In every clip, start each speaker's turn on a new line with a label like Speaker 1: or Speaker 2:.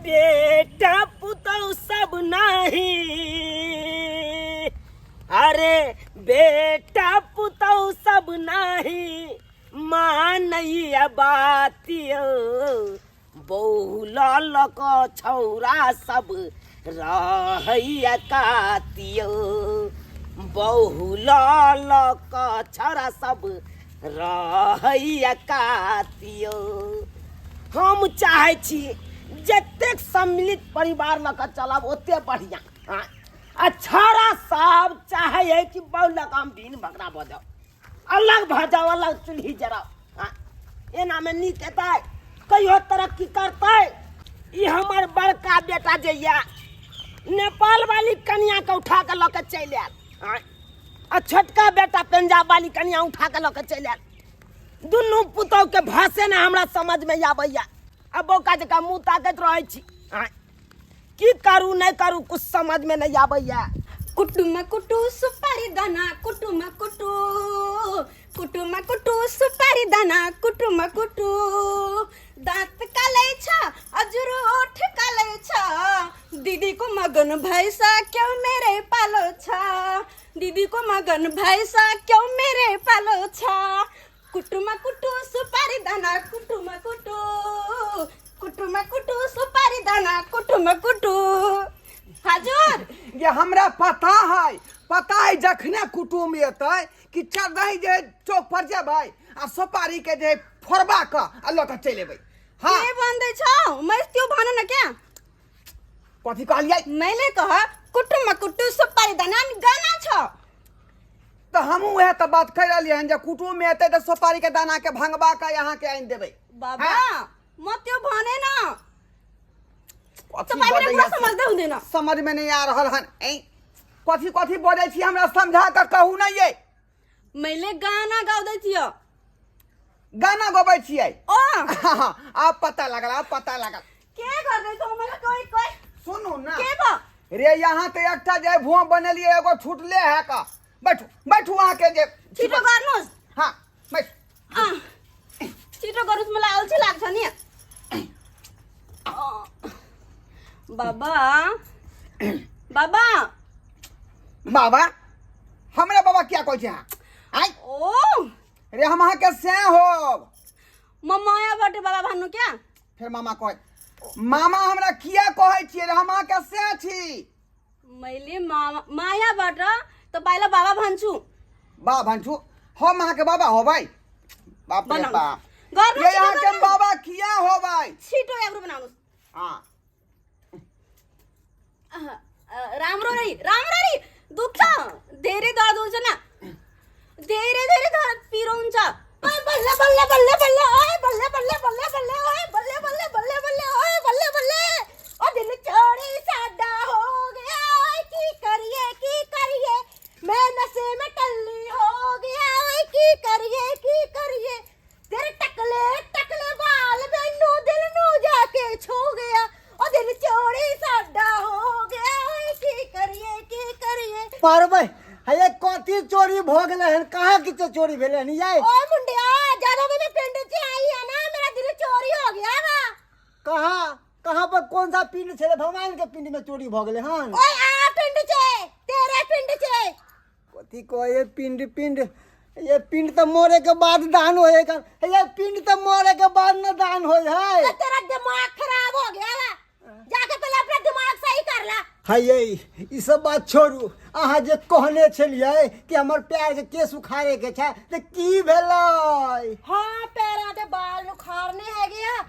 Speaker 1: बेटा पुतौ सब नाही, अरे बेटा पुतौ सब नाही मानैया बातियो, बहु लऽ कऽ छौरा सब रहैया कातियो, बहु लऽ कऽ छौरा सब रहैया कातियो। हम चाहै छी जतेक सम्मिलित परिवार लऽ कऽ चलब ओते बढ़िआँ। आँय? आ छौड़ा सब चाहै है कि बहु लऽ कऽ हम भिन भकरा भऽ जाउ, अलग भऽ जाउ, अलग चूल्ही जराउ। आँय? एनामे नीक हेतै? कहियो तरक्की करतै? ई हमर बड़का बेटा जे यऽ नेपाल वाली कनियाके उठा कऽ लऽ कऽ चलि आयल। आँय? आ छोटका बेटा पंजाब वाली कनिया उठा कऽ लऽ कऽ चलि आयल। दुनू पुतहु के भाषे ने हमरा समझ में आबैया। आ बौका जकाँ मुँह ताकैत रहै छी। आँय, की करू नहि करू कुछ समझ में नहीं आबैया।
Speaker 2: कुटुम कुटु सुपारी दाना कुटुम कुटु, कुटुम कुटु सुपारी दाना कुटुम कुटु, दाँत कालै छ हजुर ओठ कालै छ, दिदीको मगन भैसा क्यों मेरे पालो छ, दिदीको मगन भैसा क्यों मेरे पालो छ, कुटुमा कुटु सुपारी दाना कुटुमा कुटु, कुटुमा कुटु सुपारी दाना कुटुमा कुटु। हजुर
Speaker 3: ये हमरा पता है, पता है जखने कुटुम एतै कि चढ़ै जे चौक पर जेबै आ सुपारी के जे फोड़बा क आ लऽ कऽ चलि एबै। हाँ।
Speaker 2: के भन्दै छौ? मैले त्यो भन न क्या?
Speaker 3: कथी कहलियै?
Speaker 2: मैले कह कुटुम कुटु सुपारी दाना अनि गाना छ।
Speaker 3: तऽ हमहूँ वएह तऽ बात कहि रहलियै हन जे कुटुम एतै तऽ सुपारी के दाना के भंगबा कऽ यहाँ के आनि देबै।
Speaker 2: बाबा,
Speaker 3: हाँ।
Speaker 2: म त्यो भने न।
Speaker 3: कथी
Speaker 2: तपाईँ मेरो
Speaker 3: बजैया?
Speaker 2: कुरा समझदै हुँदैन।
Speaker 3: समझ में नहीं आ रहल हन। ऐ कथी कथी बजै छी हमरा समझा कऽ कहू नै ये।
Speaker 2: मैले गाना गाउँदै थियो।
Speaker 3: गाना गबै छियै?
Speaker 2: ओ।
Speaker 3: आब पता लागल, आब पता लागल।
Speaker 2: के गर्दै छौ? मलाई कोही कोही।
Speaker 3: सुनू ना।
Speaker 2: के भयो?
Speaker 3: रे यहाँ तऽ एकटा जे भुआ बनेलियै एगो छुटले है का। बैठू बैठू अहाँ के जे
Speaker 2: छिटो गर्नुहोस्।
Speaker 3: हाँ बैठू।
Speaker 2: अँ, छिटो गर्नुहोस्, मलाई अल्छी लाग्छ नि। अँ, बाबा बाबा
Speaker 3: बाबा हमरा बाबा किया कहै छै अहाँ? आइ
Speaker 2: ओ
Speaker 3: रे हम अहाँ के से होब।
Speaker 2: म मायाबाट बाबा भन्नु क्या?
Speaker 3: फेर मामा कहै, मामा हमरा किया कहै छियै रे, हम अहाँ के से छी।
Speaker 2: मैले मामा मायाबाट तपाईँलाई बाबा भन्छु।
Speaker 3: बा भन्छु? हम अहाँ के बाबा होबै? बाप रे
Speaker 2: बनाउनु।
Speaker 3: बाप।
Speaker 2: गर्नु,
Speaker 3: ये
Speaker 2: छिटो
Speaker 3: अहाँ के
Speaker 2: गर्नु।
Speaker 3: बाबा किया होबै?
Speaker 2: छिटो एब्रो बनाउनुहोस्।
Speaker 3: हाँ।
Speaker 2: राम्रो रे, राम्रो रे, दुख्छ, धेरै दर्द हुन्छ न, धेरै धेरै दर्द पिरो हुन्छ। ओए, बल्ल बल्ल बल्ल बल्ल, ओए, बल्ल बल्ल बल्ल बल्ल, ओए, बल्ल बल्ल बल्ल बल्ल, ओए, बल्ल बल्ल, ओ दिल चोरी साडा हो गया, ओए, की करिए की करिए, मैं नशे में टल्ली हो गया, ओए, की करिए की करिए, तेरे टकले टकले बाल मैनू दिल नू जाके छू गया, ओ दिल चोरी साडा हो गया, ओए, की करिए की करिए।
Speaker 4: पारबै हे कथी चोरी भ गेलै हन? कहाँ किछु चोरी भेलै हन यै?
Speaker 2: ओए मुंडिया, जब मैं पिंड च आई है ना, मेरा दिल चोरी हो गया वा।
Speaker 4: कहाँ कहाँ पर कौन सा पिंड छलै? भगवान के पिंड में चोरी भ गेलै हन?
Speaker 2: ओए आ पिंड च, तेरे पिंड च।
Speaker 4: कथी कहे पिंड पिंड? ये पिंड तो मरे के बाद दान होएगा। ये पिंड तो मरे के बाद न दान होए है।
Speaker 2: तो तेरा दिमाग खराब हो गया वा, जाके पहले अपना दिमाग सही कर ला।
Speaker 4: है ये ई सब बात छोड़ू, अहाँ जे कहने छलियै कि हमर पैर के केस उखाड़े के छै, तऽ की भेलै?
Speaker 2: हाँ पैरां दे बाल उखाड़ने हैगे आ,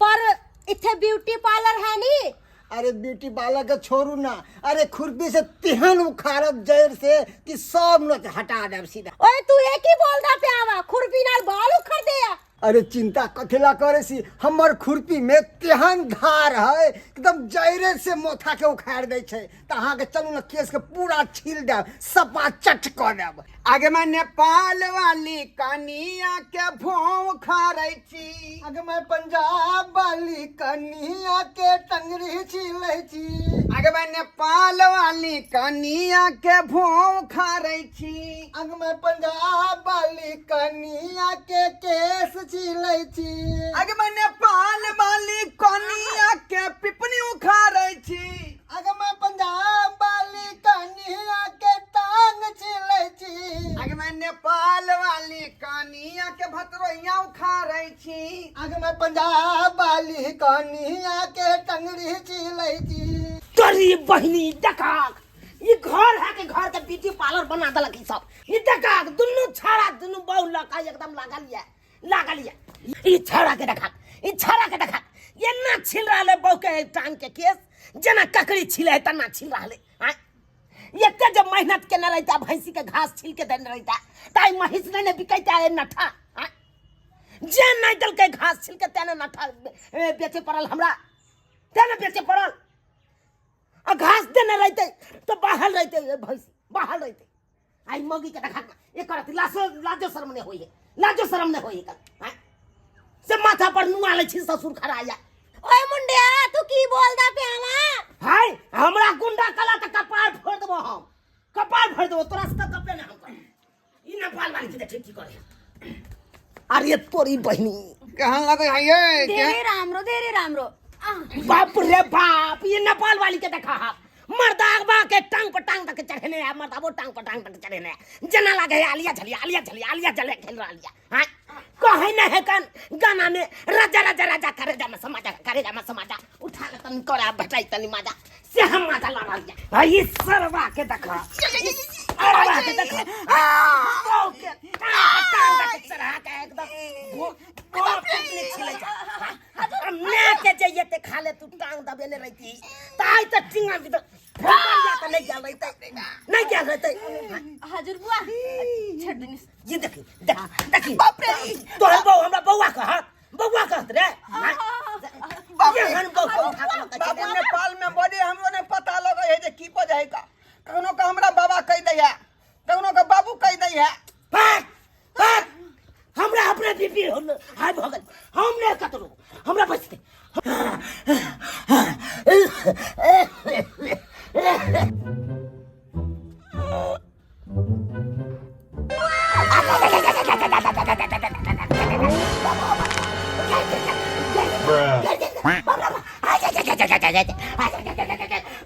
Speaker 2: पर इत्थे ब्यूटी पार्लर है नी।
Speaker 4: अरे ब्यूटी पार्लर के छोड़ू ना, अरे खुरपी से तेहन उखाड़ब जड़ से कि सब नोच हटा देब सीधा।
Speaker 2: ओए तू एक ही बोलदा पिया वा, खुरपी नाल बाल उखड़ दे आ।
Speaker 4: अरे चिंता कथिला करे सी, हमर खुरपी में तेहन धार है एकदम जड़े से मोथा के उखाड़ दे छै। तऽ अहाँके चलू ने केस के पूरा छील देब, सपा चट कऽ देब।
Speaker 3: आगे मैं नेपाल वाली कनिया के भों खारै छी।
Speaker 4: आगे मैं पंजाब वाली कनिया के टंगरी छिलै छी।
Speaker 3: आगे मैं नेपाल वाली कनिया के भों खारै छी।
Speaker 4: आगे मैं पंजाब वाली कनिया के केस छिलै छी।
Speaker 3: आगे मैं नेपाल वाली कनिया के पिपनी उखारै छी।
Speaker 4: आगे मैं पंजाब वाली कनिया के टांग छिलै छी।
Speaker 3: आगे मैं नेपाल वाली कनिया के भतरोइया उखारै छी।
Speaker 4: आगे मैं पंजाब वाली कनिया के टंगरी छिलै छी।
Speaker 1: तोरी बहिनी देखाक ई घर है के घर के ब्यूटी पार्लर बना देलक ई सब। ई देखाक दुनू छाड़ा दुनू बहु लका एकदम लागल ये लागल ये। ई छाड़ा के देखाक ई छाड़ा के देखाक एना छिल रहल है बहु के टांग के केस जेना ककड़ी छिले है तना छिल रहल है। आँय? एते जब मेहनत केने रहिता भैंसी के घास छिल के देने रहिता ताई महींस नहीं ने बिकैता है नठा। आँय? जे नहीं देलकै घास छिल के तेने नठा बेचे पड़ल हमरा, तेने बेचे पड़ल। आ घास देने रहते तो बाहर रहते भैंसी बाहर रहते। आई मौगी के देखा एक करत लाजो लाजो शर्म नहीं होई है, लाजो शर्म नहीं होई है। आँय? से माथा पर नुआ लै छी ससुर खड़ा आया।
Speaker 2: ओए मुंडिया तू की बोलदा प्यावा?
Speaker 1: हाय हमरा गुंडा कला त कपार फोड़ देबो हम, कपार फोड़ देबो तोरा से त गप्पे नै हम करब। ई नेपाल वाली के देखै की करे। अरे तोरी बहिनी
Speaker 3: केहन लगै है ये?
Speaker 2: धेरै राम्रो धेरै राम्रो।
Speaker 1: बाप रे बाप ये नेपाल वाली के देखा हा मर्दाबा के टांग पर टांग तक चढ़ेने आ, मर्दाबो टांग पर टांग तक चढ़ेने आ। जना लागे है आलिया झलिया आलिया झलिया आलिया झलिया खेल रहा आलिया। हाँ कहे न है कन गाना में राजा राजा राजा करे जा में समाजा करे जा में समाजा उठा ले तन कोरा भटाई तनी माजा से हम माजा ला रहा है। हाँ, ये सरवा के देखा सरवा के देखा ओ के टांग पर टांग तक चढ़ा के एकदम बाप रे छिले जा। मैं के जाइए ते खा ले तू टांग दबेने रहती ताई त टिंगा भी त फुटबॉल त नहीं गेल रहते नहीं गेल रहते।
Speaker 2: हजुर बुआ छोड़ दिनुस्।
Speaker 1: ये देखी देख देखी बाप रे तोहर बहू हमरा बौआ कहत बौआ कहत रे।
Speaker 3: बाप रे।
Speaker 1: एहन बहू के उठा के लऽ के
Speaker 3: बाबू
Speaker 1: चलि
Speaker 3: नेपाल में बड़े हमरो नहीं पता लगे है जे की बजै है का। कखनो के हमरा बाबा कहि दै है, कखनो के बाबू कहि दै है।
Speaker 1: भाग भाग हमरा अपने बीपी हाई भऽ गेल, हम नहि कतरो हमरा बचतै।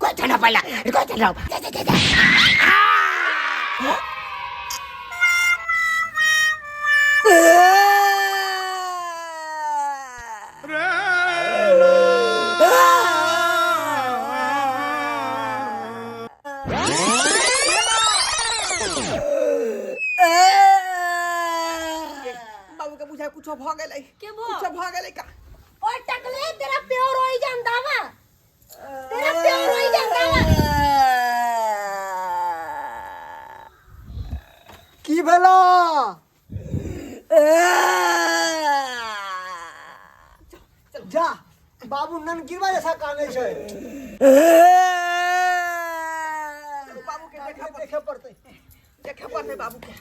Speaker 1: कोई ठंडा पड़ला कोई ठंडा।
Speaker 3: बाबू के बुझाय कुछो भ गेलै।
Speaker 2: के भो?
Speaker 3: कुछो भ गेलै का?
Speaker 2: ओए टकले तेरा प्यो रोई जांदा वा, तेरा प्यो रोई जांदा वा।
Speaker 4: की भेला? जा बाबू ननकीरवा जैसा कानै छै।
Speaker 3: बाबू के
Speaker 4: देखे देखे पड़तै,
Speaker 3: देखे पड़तै बाबू के।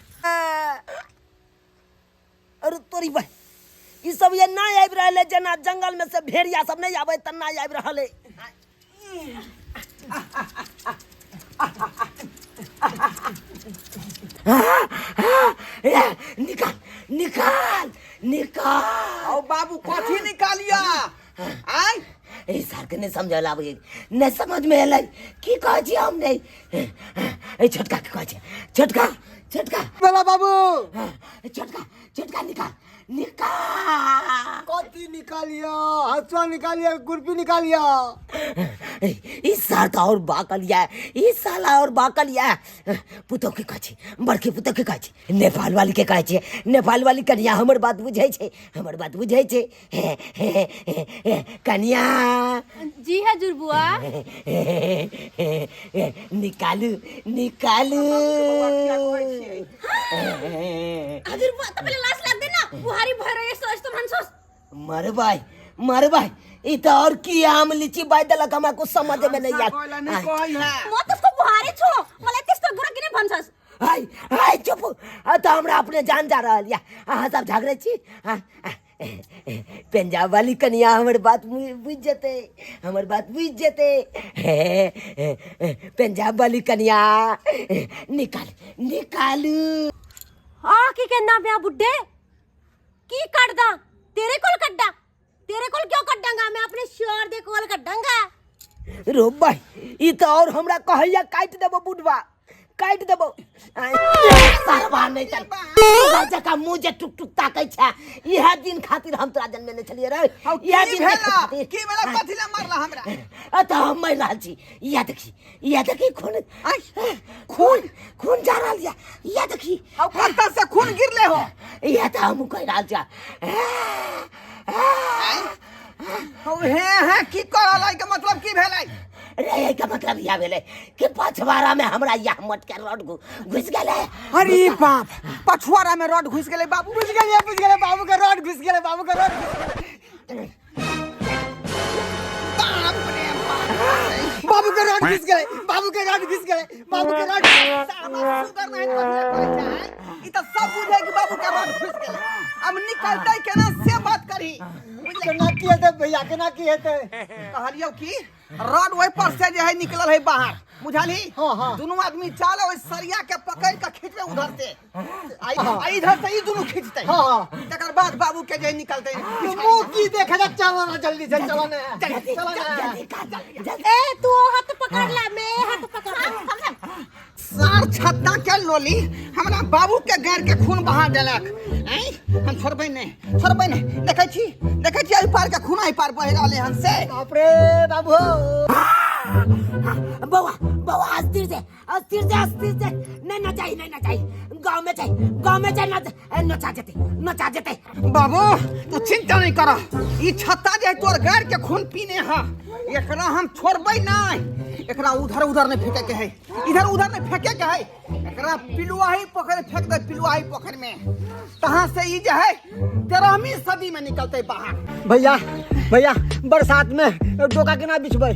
Speaker 1: अरे तोरी भाई ई सब ये ना आबि रहल है जेना जंगल में से भेड़िया सब नहीं आबै तना आबि रहल है। निकाल निकाल निकाल।
Speaker 3: औ बाबू कथी निकालिया? आय
Speaker 1: ए सर के नहीं समझल आबै नहीं समझ में एलै की कहै छी हम नहीं। ए छोटका के कहै छी छोटका छोटका
Speaker 4: भेला बाबू?
Speaker 1: छोटका छोटका निकाल निकाल।
Speaker 4: कथी निकालिया? हसुआ निकालिया खुरपी निकालिया?
Speaker 1: ई साल तो और बाकल या, ई साला और बाकल या। पुतोह के कहै छी बड़की पुतोह के कहै छी नेपाल वाली के कहै छी नेपाल वाली कनिया हमर बात बुझै छै हमर बात बुझै छै। हे, हे, हे, हे, कनिया।
Speaker 2: जी हजुर बुआ।
Speaker 1: निकालू निकालू।
Speaker 2: हजुर बुआ तपाईँले लाज लाग्दैन बुहारी भएर यस्तो यस्तो भन्छोस्?
Speaker 1: मरबाई मरबाई ई त और की आम लीची बाइ देलक हमरा कुछ समझ में नहीं आयल।
Speaker 3: कहै नहीं कहै है।
Speaker 2: म त्यसको बुहारी छु मलाई त्यस्तो कुरा किन भन्छस्?
Speaker 1: हाय हाय चुप आ तऽ हमरा अपने जान जा रहल यऽ अहाँ सब झगड़ै छी हाँ, पंजाब वाली कनिया हमर बात बुझि जेतै हमर बात बुझि जेतै पंजाब वाली कनिया निकाल निकालू
Speaker 2: आ की कहना पिया बुड्ढे की कटदा तेरे कोल कड्डा तेरे कोल क्यों कड्डांगा मैं अपने श्योर दे कोल कड्डांगा
Speaker 1: रो भाई ई तऽ और हमरा कहैया काटि देबो बुढ़वा काटि देबो सरवा नहि चल तोरा जकाँ मुँह जे टुक टुक ताकै छै इएह दिन खातिर हम तोरा जन्मेने छलियै रे
Speaker 3: हौ
Speaker 1: इएह
Speaker 3: की
Speaker 1: दिन देखै
Speaker 3: भेला
Speaker 1: खातिर
Speaker 3: की भेला कथी ला मारला हमरा
Speaker 1: आ तऽ हम मरि रहल छी इएह देखी इएह देखी खून
Speaker 3: आइ
Speaker 1: खून खून जा रहल यऽ इएह देखी
Speaker 3: हौ कतऽ से खून गिरले हो
Speaker 1: इएह तऽ हमहूँ कहि रहल छी
Speaker 3: हौ हे हे की करल के मतलब की भेलै
Speaker 1: रे के मतलब इएह भेलै कि पछवाड़ा में हमरा इएह मोटके रड घुसि गेलै
Speaker 3: अरे बाप पछुआरा में रड घुस गेलै बाबू
Speaker 4: बुझि गेलियै बुझि गेलै बाबू के रड घुसि गेलै बाबू के रड घुसि गेलै
Speaker 3: बाप रे बाप
Speaker 4: बाबू के रड घुसि गेलै बाबू के रड घुसि गेलै बाबू के रड
Speaker 3: साला सुगर नहीं कथी करै छै ई त सब बुझे कि बाबू के रड घुस गेलै अब निकलतै केना से बात करही
Speaker 4: केना की हेतै भैया केना की हेतै
Speaker 3: कहलियौ की रड ओहि पर से जे है निकलल है बाहर बुझलही
Speaker 4: हाँ, हाँ।
Speaker 3: दुनू आदमी चल ओहि सरिया के पकड़ के खींचबे उधर से आ इधर से ई दुनू खींचते
Speaker 4: हाँ, हाँ।
Speaker 3: तकर बाद बाबू के जे निकलते
Speaker 4: तू मुंह की देखे जा चलो ना जल्दी से चलो ना
Speaker 1: जल्दी
Speaker 4: चलो ना
Speaker 1: जल्दी कर जल्दी
Speaker 2: ए तू हाथ पकड़ ला मैं हाथ पकड़ ला
Speaker 3: सार छत्ता के लोली हमरा बाबू के गाड़ के खून बहा देलक ऐं हम छोड़बै नहि छोड़बै नहि देखै छी देखै छी एहि पार के खून एहि पार बहि रहलै हन से
Speaker 4: बाप रे बाबू
Speaker 1: बौआ बौआ अस्थिर से अस्थिर से अस्थिर से नहीं ना चाहिए नहीं ना चाहिए गांव में चाहिए गांव में चाहिए ना नचा जेते नचा जेते
Speaker 3: बाबू तू चिंता नहीं कर ई छत्ता जे तोर गाड़ के खून पीने हा एकरा हम छोड़बै नहि एकरा उधर उधर नहीं फेंके के है इधर उधर नहीं फेंके के है एकरा पिलुआही पोखर फेंक दे पिलुआही पोखर में तहाँ से ई जे है 13वीं सदी में निकलते बाहर
Speaker 4: भैया भैया बरसात में डोका केना बिछबै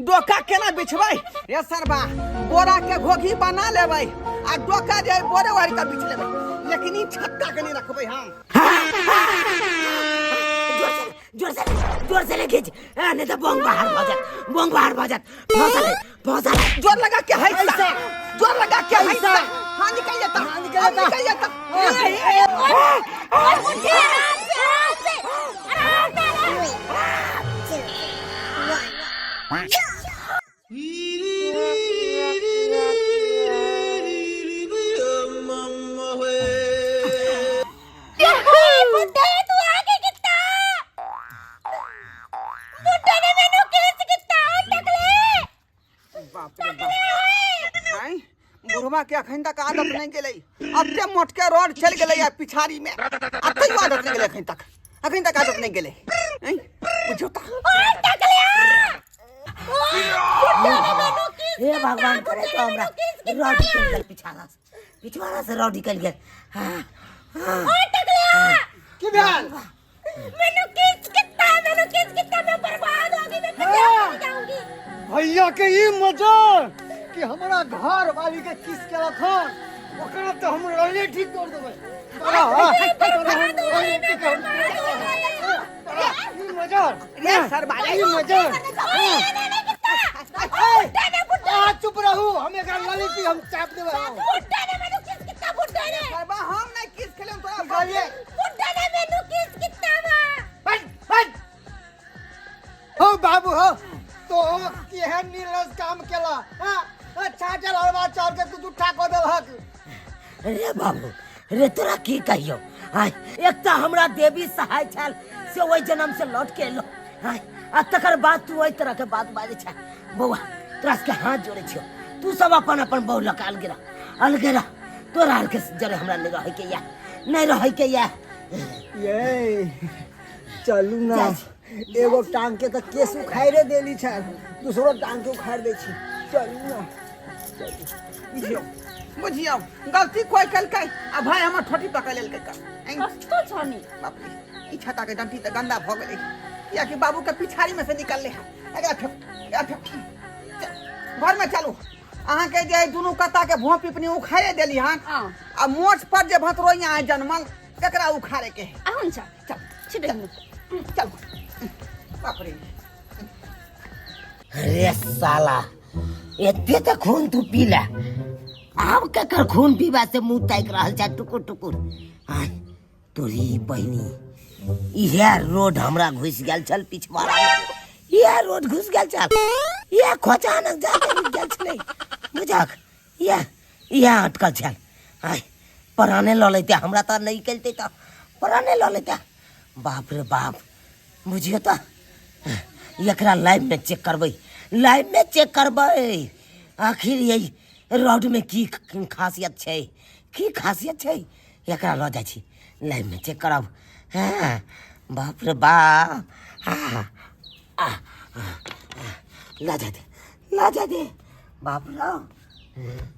Speaker 3: डोका केना बिछबै रे सरबा बोरा के घोघी बना लेबै आ डोका जे है बोरे ओढ़ के बिछ लेबै लेकिन ई छत्ता के नहीं रखबै हम
Speaker 1: जोर से जोर से ले खींच नहीं तो बोंग बाहर भऽ जात बोंग बाहर भऽ जात फंसल है फंसल है
Speaker 3: जोर लगा के है सा जोर लगा के है सा हाँ निकल जाता
Speaker 4: हाँ, निकल
Speaker 3: अब
Speaker 4: जाता।
Speaker 3: निकल जाता
Speaker 2: ओए बुड्ढे आराम से आराम से आराम से आराम से ओए बुड्ढे तू आगे कितना बुड्ढे ने मैनू किस कितना टकले
Speaker 3: बाप रे बाप आँय, बुढ़वा के अखन तक आदत नहीं गेलै अते मोटके रोड चल गेलै आ पिछाड़ी में आ तैयो आदत नहीं गेलै अखन तक अखन तक आदत नहीं गेलै आँय, बुझियौ तऽ
Speaker 2: ओए टकलिया ओए बुड्ढे ने मैनू किस
Speaker 1: हे भगवान करे तो हमरा रॉड निकल गेल पिछाड़ा से पिछवाड़ा से रॉड निकल गेल हाँ हाँ
Speaker 2: ओए टकलिया
Speaker 4: की भेल
Speaker 2: मैनू किस कितना मैनू किस कितना मैं बर्बाद हो गई मैं पंजाब नहीं जाऊंगी
Speaker 4: भैया के ई मजा कि हमरा घर वाली के किस केलक हन ओकरा तो हम रले ठीक कर देबै तोरा हाँ, तोरा हम रले ठीक कर तोरा ई मजा
Speaker 3: रे सरबा
Speaker 4: ई मजा आ चुप रहू हम एकरा ललित हम चाप देबै
Speaker 3: सरबा हम नहीं किस खेले तोरा
Speaker 4: कहलियै
Speaker 2: बुड्ढा
Speaker 4: हट हट हो बाबू हो तो केहन नीरज काम केला हाँ छाटल हरवा चाउर के तू जुट्ठा कऽ देलहक
Speaker 1: रे बाबू रे तोरा की कहियो आय एक तऽ हमरा देवी सहाय छल से ओहि जन्म से लौट के एलो आय आ तकर बाद तू ओहि तरह के बात बाजै छै बौआ तोरा सबके हाथ जोड़ै छियो तू सब अपन अपन बहु लऽ के अलगे रह अलगे रह तोरा आरके जरे हमरा नहि रहैके या नहि रहैके या
Speaker 4: ये चलू ना एगो टांग के तऽ केस उखाड़े देली छै दूसरो टांग के उखाड़ दै छी चलू ना
Speaker 3: बुझियौ बुझियौ गलती कोई केलकै आ भाई हमर ठोटी पकड़ लेलकै का ऐं,
Speaker 2: कस्तो छ नि
Speaker 3: बाप रे ई छाता के डंटी तऽ गंदा भऽ गेलै कियाकि बाबू के पिछाड़ी में से निकलले है एकरा फेंक एकरा फेंक चल, घर में चलू अहाँके जे है दुनू कत्ता के भों पिपनी उखाड़े देली हन।
Speaker 2: अँ।
Speaker 3: आ मोछ पर जे भतरोइया है जनमल तकरा उखाड़े के है।
Speaker 2: आ हुन्छ,
Speaker 3: चल।
Speaker 2: छिटो हिँड्नु।
Speaker 3: चल, बाप रे।
Speaker 1: अरे साला, एते तऽ खून तू पीला, आब केकर खून पीबा से मुंह ताकि रहल छै टुकुर टुकुर। आय तोरी बहिनी, इहे रोड हमरा घुसि गेल छल पिछवाड़ा, इहे रोड घुसि गेल छल, इहे खोचानक जाके रुकि गेल छलै बुझक, इहे इहे अटकल छल। आय प्राणे लऽ लेते हमरा, तऽ नहि करिते तऽ प्राणे लऽ लेते। बाप रे बाप, बुझियौ तऽ एकरा लाइव में चेक करबै, लाइव में चेक करबै आखिर यही रोड में की खासियत छै, की खासियत छै। एकरा लऽ जाइ छी, लाइव में चेक करब। हँ, बाप रे बाप। हाँ, आ, लऽ जा दे, लऽ जा दे, बाप रे।